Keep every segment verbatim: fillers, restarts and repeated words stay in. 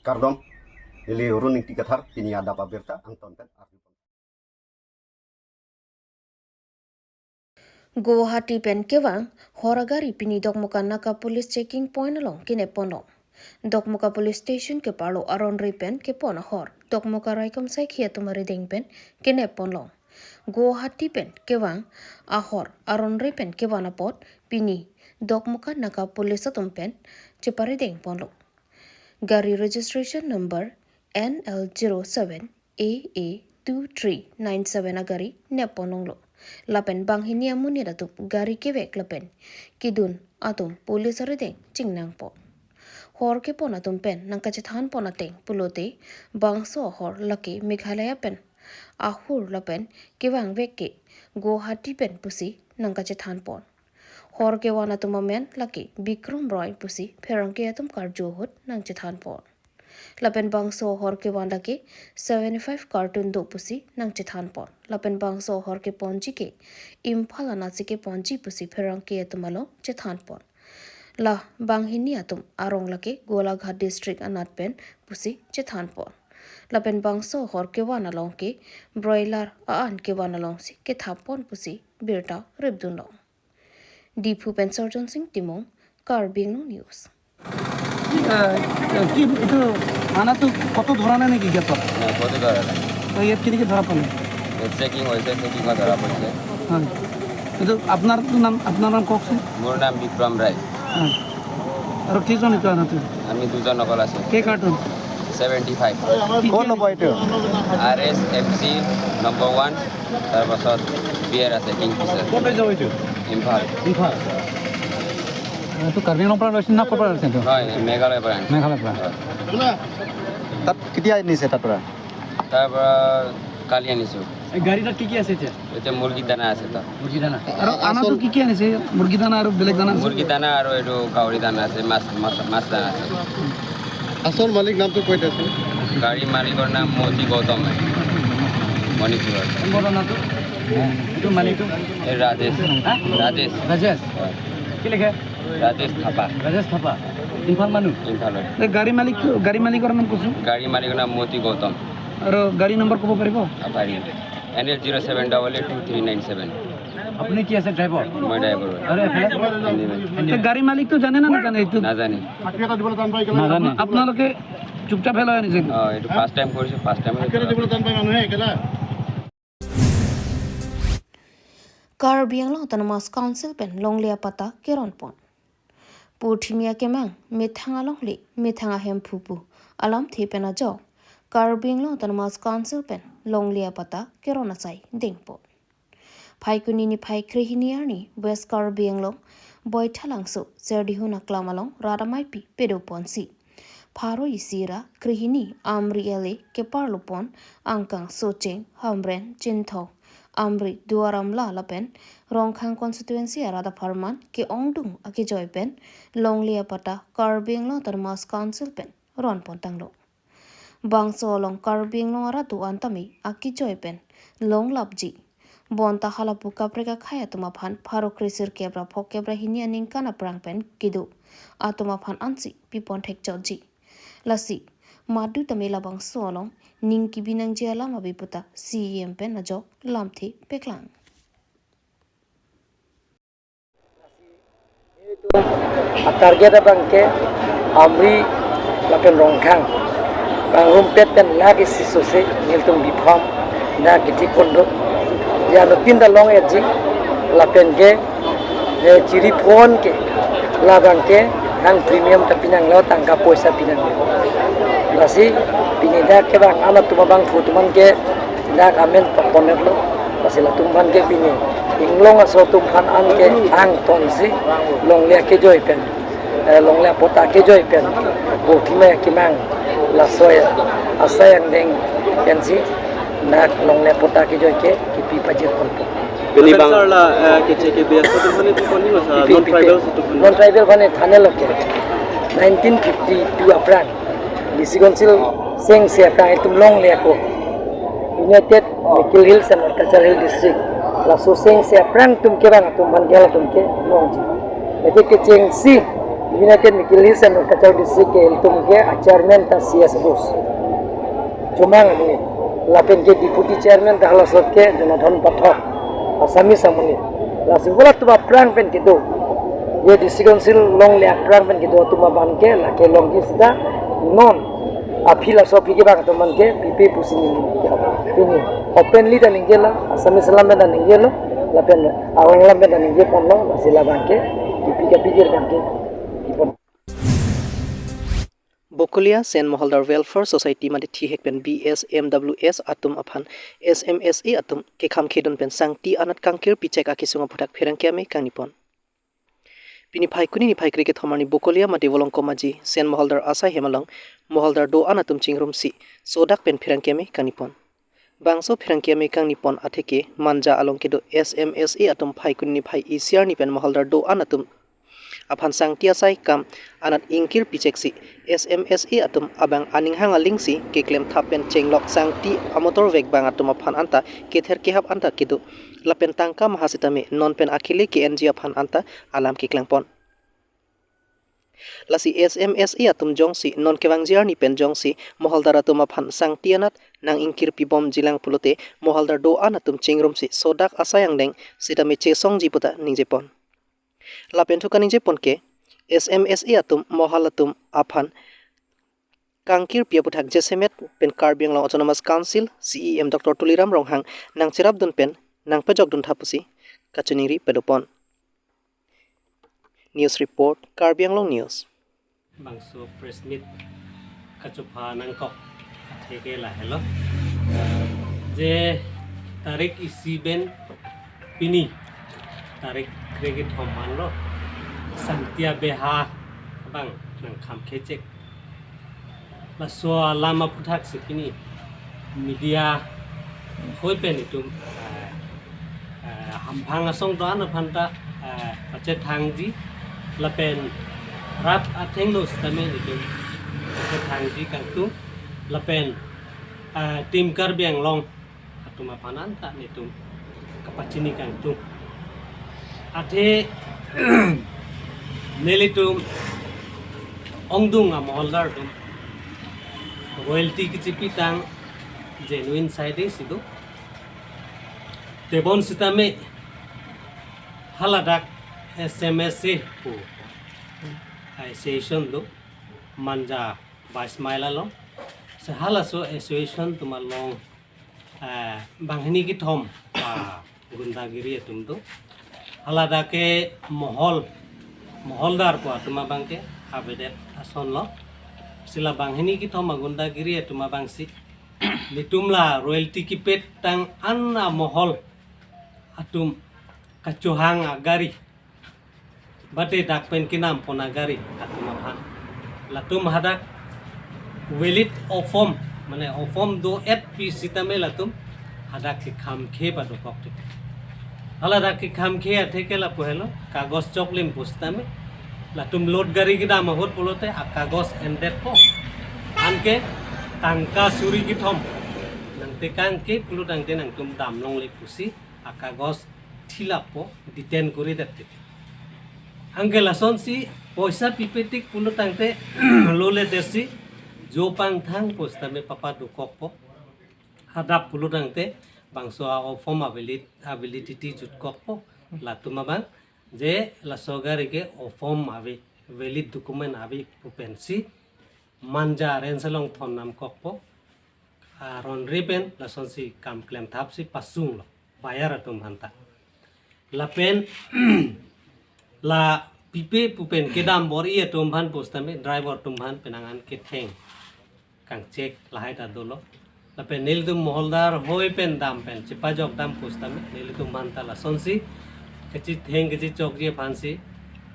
Kardom, neli Run Ingti Kathar, pini adap abirta angton pen arju. Guwahati pen kevang hor agari pini Dokmoka Naka Police Checking Point along kenep ponlo. Dokmoka Police Station keparlo aron ri pen kepon ahor Dokmoka raikom saikhi atum arideng pen kenep ponlo. Guwahati pen kevang ahor aron ri pen kevan apot pini Dokmoka Naka Police atum pen cheparideng ponlo. Gari registration number N L zero seven A A two three nine seven agari nep pon longlo. Lapen banghini amonit atum gari kevek lapen kedun atum police arideng chingnang pon. Hor kepon atum pen nangkachethan pon ateng pulote bangso ahor lake Meghalaya pen ahur lapen kevang vek ke Guwahati pen pusi nangkachethan pon. Hor kevan atum amen lake Bikram Roy pusi pherangke atum karju ahut nangchethan pon. Lapen bangso hor kevan lake seventy five carton do pusi nangchethan pon. Lapen bangso hor keponji ke Imphal anatsi keponji pusi pherangke atum along chethan pon. La banghini atum arong lake Golaghat district anat pen pusi chethan pon. Lapen bangso hor kevan along ke broiler a-an kevan alongsi kethap pon pusi birta ripdunlong. Diphu pen Sarjon Singh Timung, Karbi Anglong News. কি এইটো খানাটো কত ধৰা নাই নেকি গেটত? হ্যাঁ, কত ধরা নাই। তো ইয়াত কেনেকে ধৰা পালে? চেকিং হৈছে, চেকিঙত ধৰা পৰিছে। হয়। এইটো আপোনাৰ নাম, আপোনাৰ নাম কওকচোন। মোৰ নাম বিক্ৰম ৰায়। হয়। আৰু কেইজন এইটো আনাটো? আমি দুজন অকল আছো। কেই কাৰ্টুন? Seventy five. কি কি আনিছে? R S M C number one, তাৰপাছত বিয়েৰ আছে, কিং ফিচাৰ। ক'ত লৈ যাব এইটো? ইম্ফাল। ইম্ফাল। এইটো কাৰ্বি আংলং পৰা লৈছে না ক'ৰ পৰা লৈছে এইটো? হয়, মেঘালয়ৰ পৰা আনিছো। মেঘালয়ৰ পৰা। হয়। তাত কেতিয়া আনিছে তাৰ পৰা? তাৰ পৰা কালি আনিছো। এই গাড়ীটাত কি কি আছে এতিয়া? এতিয়া মুৰ্গী দানা আছে তাত। মুৰ্গী দানা। আৰু আনাটো কি কি আনিছে? মুৰ্গী দানা আৰু বেলেগ দানা আছে? মুৰ্গী দানা আৰু এইটো গাহৰি দানা আছে, মাছ মাছ মাছ দানা আছে। আচল মালিক নামটো কৈ দিয়াচোন। গাড়ী মালিকৰ নাম মতি গৌতম হয়, মণিপুৰৰ। কোন ঘৰৰ নামটো? এইটো মালিকটো? এই ৰাজেশ। হা? ৰাজেশ। ৰাজেশ। হয়। কি লিখে? ৰাজেশ থাপা। ৰাজেশ থাপা। ইম্ফাল মানুহ। ইম্ফালৰ। এই গাড়ী মালিক, গাড়ী মালিকৰ নাম কচোন। গাড়ী মালিকৰ নাম মতি গৌতম। আৰু গাড়ী নম্বৰ ক'ব পাৰিব? আপাৰি। N L zero' seven double eight two three nine seven. আপুনি কি আছে ড্ৰাইভাৰ? মই ড্ৰাইভাৰ হয়। আৰু এইফালে? এই গাড়ী মালিকটো জানে না নাজানে এইটো? নাজানে। নাজানে। আপোনালোকে চুপচাপ হেলাই আনিছে? অ, এইটো ফাৰ্ষ্ট টাইম কৰিছো, first time. Karbi Anglong Autonomous Council pen longle apatta keron pon. Purthimi akemang methang alongle methang ahemphu pu alamthe pen ajok Karbi Anglong Autonomous Council pen longle apatta keron asai dengpon. Phaikuni niphai krehini arni West Karbi Anglong Boithalangso Serdihun aklam along rat ameipi pedoponsi pharo isi ra krehini Amri L A keparlopon angkang Socheng, Hamren, Chinthong, Amri, Duar Amla lapen Rongkhang constituency arat apharman ke-ongdung akejoi pen longle apatta Karbi Anglong Autonomous Council pen ronpon tanglo. Bangso along Karbi Anglong arat do-an tame akejoi pen longlapji. Bonta halapu kaprek akhei atum aphan pharo kresirkep ra phokep ra hini aningkan aphrang pen kedo atum aphan ansi pipon thekchotji. Lasi madu tame labangso along ning kebi nangji alam ave puta C E M pen ajok lamthe paklang. A target abang ke Amri lapen Rongkhang bang rumpet pen lake isi sose nelitum bipham na kiti kondo. Ya no tinta long etji lapen ke eh, chiri phone ke labang ke hang premium ta pinanglo, tangka poisa pinanglo. Lasi pini dak ke bang amat tuma bang phu tuman ke dak amen paponetlo. Lasi latum aphan ke pini inglong aso atum aphan an ke angtonsi longle akejoi pen, eh, longle apatta akejoi pen, bo kimai kimang laso asai angdeng pensi dak longle apatta akejoi ke kipi pajir ponpo. Pini bang Sir la, eh, kece ke biasa tu mana tu koni masa Pipi, non pipi. Tribal satu pun. Non tribal aphan thane loke. Nineteen fifty-two aphrang Nisi Council sengse aphrang itum longle ako. United Mikir Hills and Arunachal Hill District. Laso sengse aphrang atum ke bang atum aphan gel atum ke longji. Jadi kechengsi Bina ke Mikilis and Cachar district ke ilitum ke a chairman ta C S Bose. Chomang ni lapen ke deputy chairman ta halasot ke Jonathan Pathak. Assamese amonit. Lasi hala atum aphrang pen kedo. Ye district council along le aphrang pen kedo atum abang ke lake longji seta non aphi laso aphi kevang atum abang ke pipe pusi neli pini openly ta ningjelo, Assamese alam pen ta ningjelo, lapen arong alam pen ta ningje ponlo, lasi labang ke pipe ke pikir abang ke ipon. Bokolia Saint Moholdar Welfare Society mate thihek pen B S M W S atum aphan S M S A atum kekham khedun pen sangti anat kangkir pichek akesung aphuthak pherangke amei kangni pon. Pini Phaikuni niphai kre kethom arni Bokolia mate Volongkom Aji Saint Moholdar asai hem along Moholdar do-an atum chingrumsi sodak pen pherangke amei kangni pon. Bangso pherangke amei kangni pon atheke Manja along kedo S M S A atum Phaikuni niphai isi arni pen Moholdar do-an atum aphan sangti asai kam anat ingkir picheksi S M S A atum abang aning hang alingsi keklem thap pen chenglok sangti amotor vek bang atum aphan anta kether kehap anta kedo lapen tangka maha sitame non pen akhile K N G aphan anta alam keklang pon. Lasi S M S A atum jongsi non kevangji arni pen jongsi Moholdar atum aphan sangti anat nang ingkir pibomjilang pulote Moholdar do-an atum chingrumsi sodak asai angdeng sitame chesongji puta ningje pon. Lapen thu kaningje pon ke S M S A atum Mohol atum aphan kangkir pi aphuthak jasemet pen Karbi Anglong Autonomous Council C E M Doctor Tuliram Ronghang nangcherapdun pen nangpejokdun thap pusi kachiningri pado pon. News report, Karbi Anglong News. Bangso press meet kachopha nangkok atheke lahelo. Je tarik isi pen pini tarik kre kethom anlo sangti abeha abang nangkham khechek. Laso alam aphuthak si pini media hoi pen itum, eh, eh, hamphang asong do-an aphan ta, eh, pachethangji lapen rat athengno sitame itum pachethangji kangtung lapen, eh, Team Karbi Anglong atum aphan anta netum kapachini kangtung. Athe nelitum ongdung amoholdar atum royalty kechipitang genuine side si do. Tebon sitame haladak S M S A pu association do Manja vice maila lo. Se halaso association atum along, eh, banghini kethom, ah, gundagiri atum do. Haladak ke mohol, moholdar pu atum abang ke avedet ason lo. Si la banghini kethom agundagiri atum abang si netum la royalty kepitang an amohol atum kachohang agari, bate dak pen kenam pon agari atum aphan. Latum hadak valid ofom, mane ofom do-et pi sitame latum hadak kekham khe padokok te. Haladak kekham khe atheke lapu helo, kagos choklim pu sitame latum load gari kedam ahut pulote akagos endetpo. Anke tangka suri kethom nangtekang ke pulo tangte nangtum damlongle pusi akagos thilappo, detain koridet te. Anke lasonsi poisa pipetik pulo tangte lole desi jo pangthang pu sitame papadokokpo. Hadak pulo tangte bangso a-ofom avalid, avalidity jutkokpo. Latum abang je laso gari ke ofom ave, valid document ave pu pensi Manja range along thon namkokpo. Aron re pen lasonsi kam klemthap si pasunglo buyer atum aphanta. Lapen la pipe pu pen kedam bor-i atum aphan pu sitame driver atum aphan penang an ketheng kangchek lahai ta dolo. Lapen nelitum moholdar hoi pen dam pen chepajok dam pu sitame nelitum aphanta lasonsi kachitheng kachichokji aphansi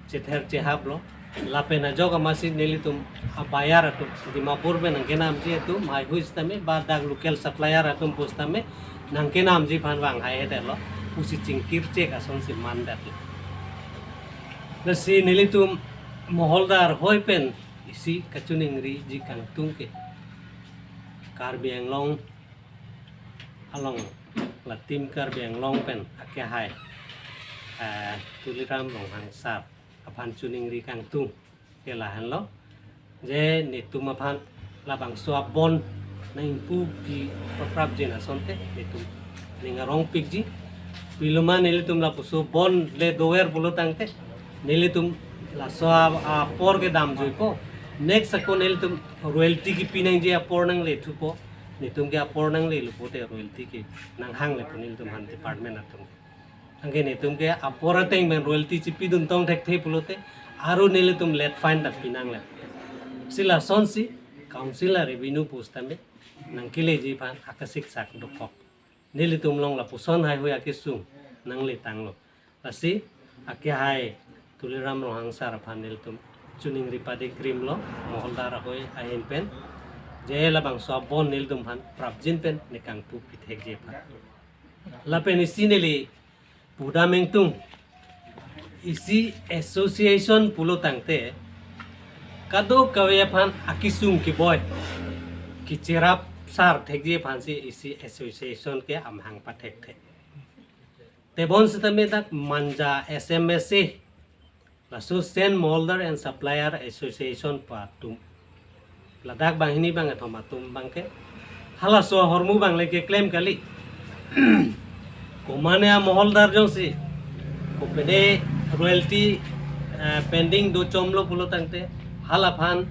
chether chehaplo. Lapen ajok amatsi nelitum abuyer atum Dimapur pen nangkenamji atum haihui sitame ba dak local supplier atum pu sitame nangkenamji aphan vanghaidetlo pusi chingkirchek asonsi mandetlo. Lasi nelitum moholdar hoi pen isi kachiningriji kangtung ke Karbi Anglong along la Team Karbi Anglong pen akehai, eh, Tuliram Ronghang sir aphan chiningri kangtung. Ke lahenlo, je netum aphan labangso abon nangpupi paprapjin asonte netum ning arongpikji. Piloma nelitum lapuso bon le dover pulo tangte nelitum laso a-, apor ke damjuipo. Next ako nelitum royalty kipi nangji apor nangle thupo. Netum ke apor nangle lo pote royalty ke nanghanglepo nelitum aphan department atum. Anke netum ke apor ateng pen royalty chipidun tong thekthe pulote aru nelitum late fine ta pinangle. Si lasonsi council a-revenue pusitame nangkeleji aphan akasik sak dokok. Nelitum along lapuson haihui akesung nangletanglo. Lasi akehai Tuliram Ronghang sir aphan nelitum choningri padikrimlo, moholdar ahoi ahin pen. Je labangso abon nelitum aphan prapjin pen ne kangpu pithekji aphan. Lapen isi neli pudam ingtung, isi association pulo tangte kadokave aphan akesung keboi kecherap sar thekji aphansi isi association ke amahang pathekthe. Tebon sitame dak Manja S M S A, laso Sand Moholder and Supplier Association pu atum, ladak banghini bangkethom atum abangke halaso ahormu abang le keklem kali. Komane amoholdar jongsi kopine royalty, eh, pending do chomlo pulo tangte halaphan,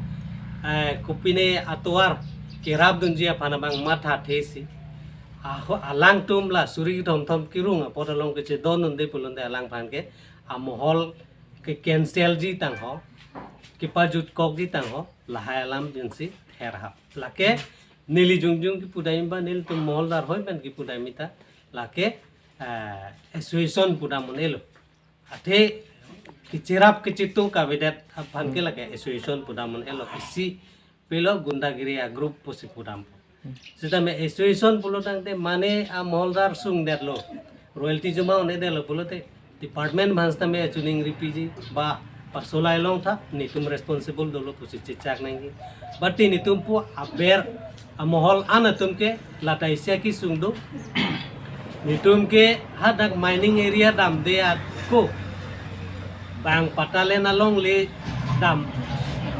eh, kopine atovar kerapdunji aphan abang mathathesi aho alangtum la suri thomthom kirung apot along kechedondunde pulote alangphan ke amohol ke cancel ji tangho, kepajutkokji tangho, lahai alam jinsi therhap. Lake neli jongjong kipudam ba nelitum moholdar hoi pen kipudam ta lake, eh, association pudam un-elo. Athe kecherap kechetu kavedet aphan ke lake association pudam un-elo, isi pilo gundagiri a-group pusi pudam. Sitame association pulo tangte mane amoholdar sungdetlo, royalty joma un-edetlo pulote department aphan sitame choningri piji ba pasolai longtha, netum responsible dolo pusi chechak nangji. Bati netum pu aber amohol an atum ke lata isi akesung do. Netum ke hadak mining area damde ako bang patalen alongle dam,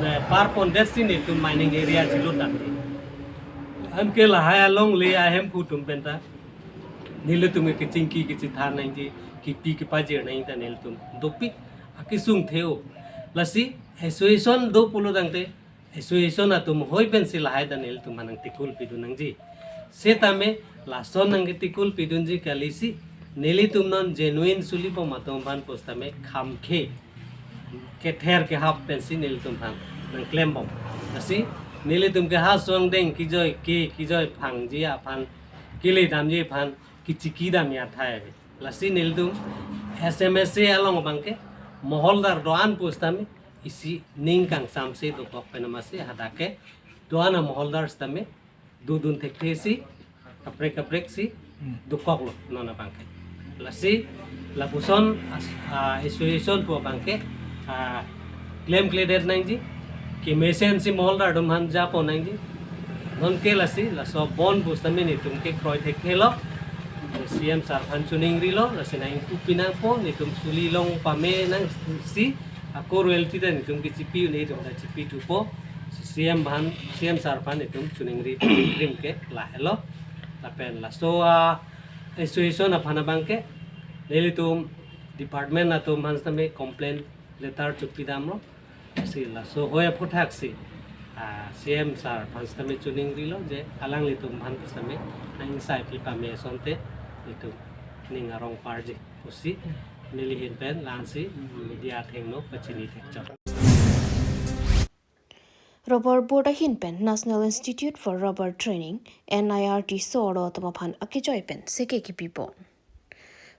eh, parpondetsi netum mining area chilutdamde. Anke lahai alongle ahemphu atum penta nelitum ke kechingki kechethan nangji, kipi kepajir nangji ta nelitum dopik akesung theo. Lasi association do pulo tangte association atum hoi pensi lahai ta nelitum aphan nangtikul pidun nangji. Setame lason nangketikul pidunji kalisi nelitum non genuine sulibom atum aphan pusitame khamkhe kether kehap pensi nelitum aphan nangklembom. Lasi nelitum ke ha suang deng kijoi ke kijoi phangji aphan, kele damji aphan kichiki dam ya thai ave. Lasi nelitum S M S A along abangke moholdar do-an pusitame isi ning kangsamse dokok pen amatsi hadak ke do-an amoholdar sitame dodun thekthesi kaprek kapreksi dokoklo non abangke. Lasi lapuson as-, ah, association pu abangke, ah, klemkledet nangji, kemesensi moholdar atum aphan japon nangji. Nonke lasi laso bon pusitame netum ke kroi thekthelo. C M sir aphan choningrilo, lasi nangpupi nangpo, netum suli long pame nangsi ako royalty ta netum ke chipi un-e atum ta chipi thupo. C M aphan, C M sir aphan netum choningri krim ke lahelo. Lapen laso a-association aphan abangke nelitum department atum aphan sitame complaint letter chopidamlo. Si laso hoi aphuthaksi, ah, C M sir aphan sitame choningrilo je alanglitum aphan sitame nang-ingsai pi pame asonte netum ning arong parji pusi neli ahin pen la-ansi media athengno pachini thekchot. Rubber Board ahin pen National Institute for Rubber Training, N I R T, so-arlo atum aphan akejoi pen seke kipipon.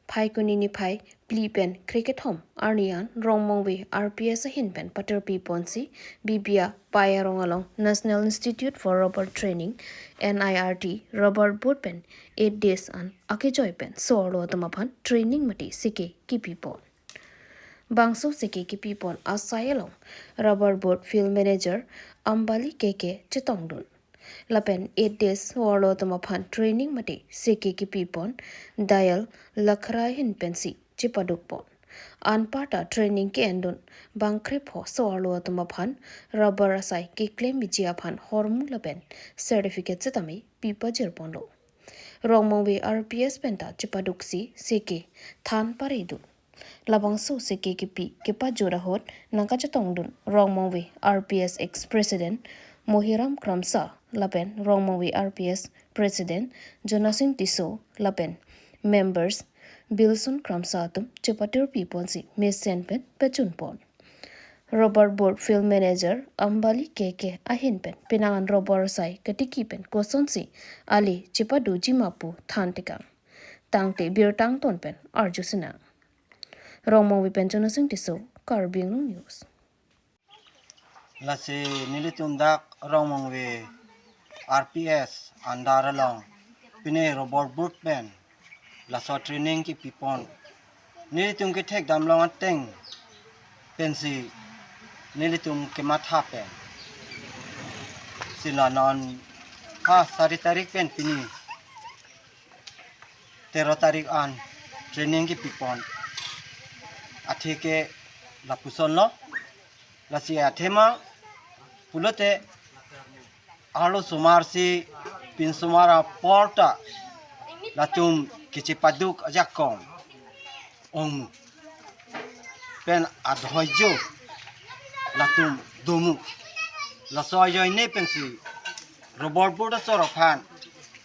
Phaikuni niphai phli pen krekethom arni an Rongmongve R P S ahin pen paterpiponsi Bibia Pai arong along National Institute for Rubber Training, N I R T, Rubber Board pen eight days an akejoi pen so-arlo atum aphan training mate seke kipipon. Bangso seke kipipon asai along Rubber Board Field Manager Ambali K K chetongdun. Lapen eight days so-arlo atum aphan training mate seke kipipon Dayal Lakhra ahin pensi chepadukpon. Anparta training ke-endun bangkrepho so-arlo atum aphan rubber asai keklem miji aphan hormu lapen certificate setame pipajir ponlo. Rongmongve R P S penta chepaduksi seke than paridun. Labangso seke kepi kepajut ahut nangkachetongdun Rongmongve R P S ex-president Mohiram Kramsa lapen Rongmongve R P S president Jonasing Tisso lapen members Bilson Kramsa atum chepatirpi ponsi mesen pen pachun pon. Rubber Board Field Manager Ambali K K ahin pen penang an rubber asai katiki pen kosonsi ale chepaduji ma pu than tekang. Tangte birta angton pen arju sinang. Rongmongve pen Jonasing Tisso, Karbi Anglong News. Lasi nelitum dak Rongmongve R P S under along pine Rubber Board pen laso training kepipon. Nelitum kethekdam long ateng pensi nelitum kematha pen. Sila non ha sari tarik pen pini tero tarik an training kepipon. Athe ke lapusonlo. Lasi athema pulote arlosomarsi pinsomar aporta latum kechepaduk ajakong ongmu pen adhoijo latum domu. Laso ajoine pensi Rubber Board asor aphan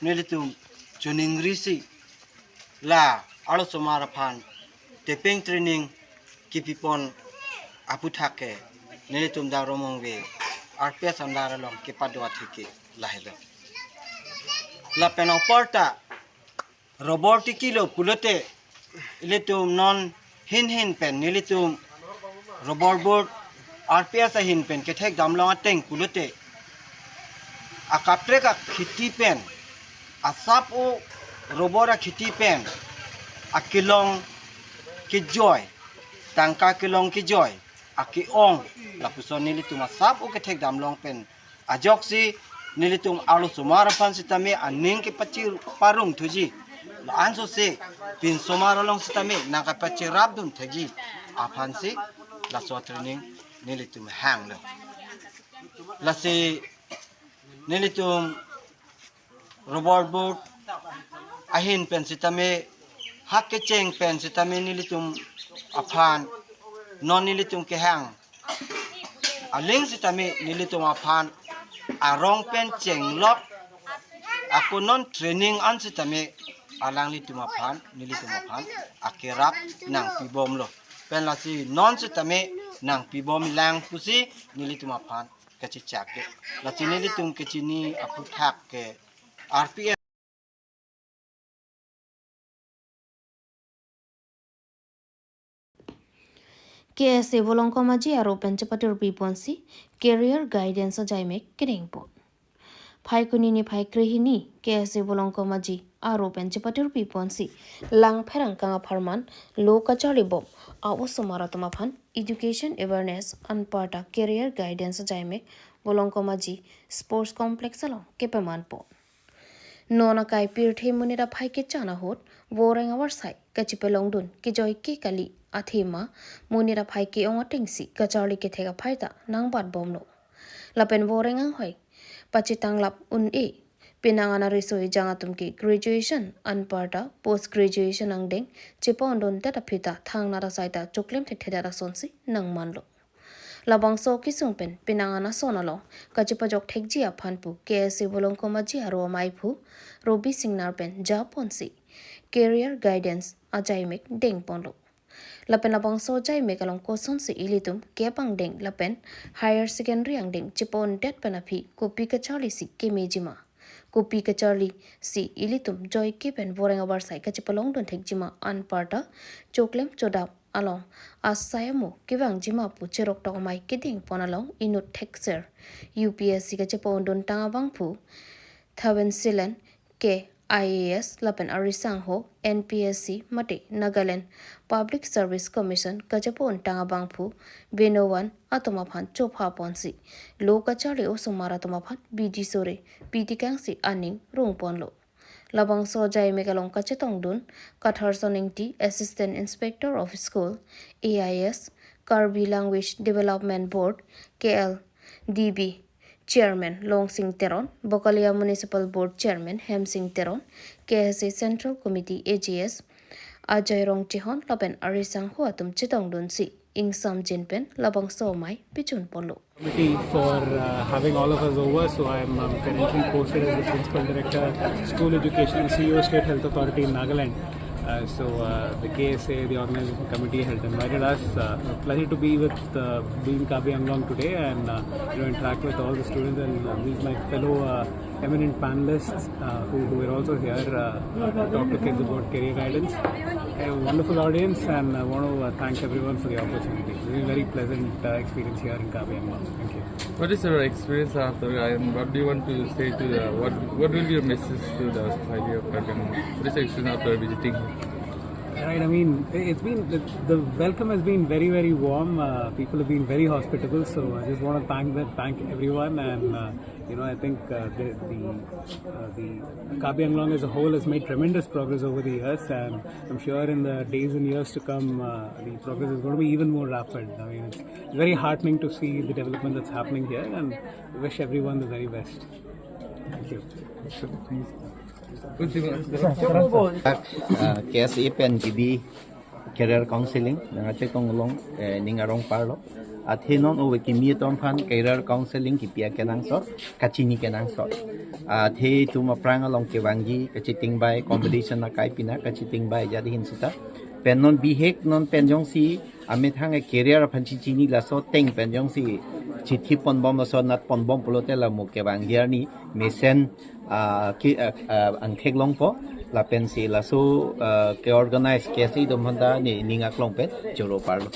nelitum choningrisi la arlosomar aphan tepeng training kepipon aputhak ke nelitum dak Rongmongve R P S under along kepado athe ke lahelo. Lapen aporta rubber tikilo pulote ilitum non hin hin pen nelitum Rubber Board R P S ahin pen kethekdam long ateng pulote akaprek akhiti pen asap o rubber akhiti pen akelong kejoi, tangka kelong kejoi ake-ong lapuson nelitum asap o kethekdam long pen ajoksi nelitum arlosomar aphan sitame aning kepachir parong thuji. La-an sose pinsomar along sitame nang kepachirapdun thuji aphansi laso training nelitum hanglo. Lasi nelitum Rubber Board ahin pen sitame hak kecheng pen sitame nelitum aphan non nelitum kehang aling sitame nelitum aphan arong pen chenglok ako non training an sitame alanglitum aphan nelitum aphan akerap nangpibomlo. Pen lasi non sitame nangpibom lang pusi nelitum aphan kachechak de. Lasi nelitum kachini aputhak ke R P S. K S A Volongkom Aji aro pen chepatirpi ponsi career guidance ajaimek kedeng pon. Phaikuni niphai krehini K S A Volongkom Aji aro pen chepatirpi ponsi Langpherangkang apharman lo kacharli bom a-osomar atum aphan education awareness anparta career guidance ajaimek Volongkom Aji Sports Complex along kepaman pon. Non akai pirthe monit aphai kechan ahut voreng avarsai kachepalongdun kejoike kali athema monit aphai ke-ong atengsi kacharli kethek aphai ta nangbatbomlo. Lapen voreng anghoi pachetanglap un-e penang an ariso ejang atum ke graduation anparta post graduation angdeng chepa-undundet aphi ta thangnat asai ta choklem thekthedet asonsi nangmanlo. Labangso kesung pen penang an ason along kachepajok thekji aphan pu K S A Volongkom Aji aro amaiphu Robi Singnar pen japonsi career guidance ajaimek dengponlo. Lapen labangso ajaimek along kosonsi ilitum kep angdeng lapen higher secondary angdeng chepa-undet pen aphi kopi kacharlisi kemejima, kopi kacharlisi ilitum joike pen voreng avarsai kachepalongdun thekjima anparta choklem chodap along asai amo kevangjima pu cheroktok amei kedengpon along inut thekser U P S C kachepa-unduntang abangphu Thawen Silen ke I A S lapen arisangho N P S C mate Nagaland Public Service Commission kachepa-untang abangphu Binowan atum aphan chopha ponsi lo kacharli osomar atum aphan bidi sore piti kangsi aning rongponlo. Labangso ajaimek along kachetongdun Katharson Ingti, Assistant Inspector of School, A I S, Karbi Language Development Board, K L D B, Chairman Longsing Teron, Bokalia Municipal Board Chairman Hemsing Teron, K S A Central Committee A G S Ajoy Rongchehon lapen arisangho atum chetongdunsi ingsamjin pen labangso amei pechunponlo. Committee for uh, having all of us over. So I'm um, currently posted as the Principal Director, School Education, C E O, State Health Authority in Nagaland. Uh, so uh, the K S A, the organization committee, had invited us. Uh, a pleasure to be with uh, be in Karbi Anglong today and uh, you know interact with all the students and uh, meet my fellow uh, eminent panelists uh, who, who were also here uh, to talk to kids about career guidance. A wonderful audience, and I want to uh, thank everyone for the opportunity. It's been a very pleasant uh, experience here in Karbi Anglong. Thank you. What is your experience after, and what do you want to say to the, what, what will be your message to the society of Karbi Anglong? What is your experience after visiting? Right, I mean, it's been the, the welcome has been very, very warm. Uh, people have been very hospitable, so I just want to thank them, thank everyone, and uh, you know, I think uh, the the, uh, the Karbi Anglong as a whole has made tremendous progress over the years, and I'm sure in the days and years to come, uh, the progress is going to be even more rapid. I mean, it's very heartening to see the development that's happening here, and wish everyone the very best. Thank you. What do you want? Ah, K S A pen G B career counseling nangchetong along eh, ning arong parlo. Athe non ove kimi atum aphan career counseling kipi akenangsot, kachini kenangsot. Athe itum aphrang along kevangji kachetongbai, competition akai pina kachetongbai jadi hin sita. Pen non bihek non pen jongsi amethang career aphan chechini laso ateng pen jongsi chithi ponbom laso nat ponbom pulote la mo kevangji arni mesen ah, ki, ah, ah, angthek longpo lapensi laso ah, ke organize K S A atum aphanta ne ning aklong pen choro parlo.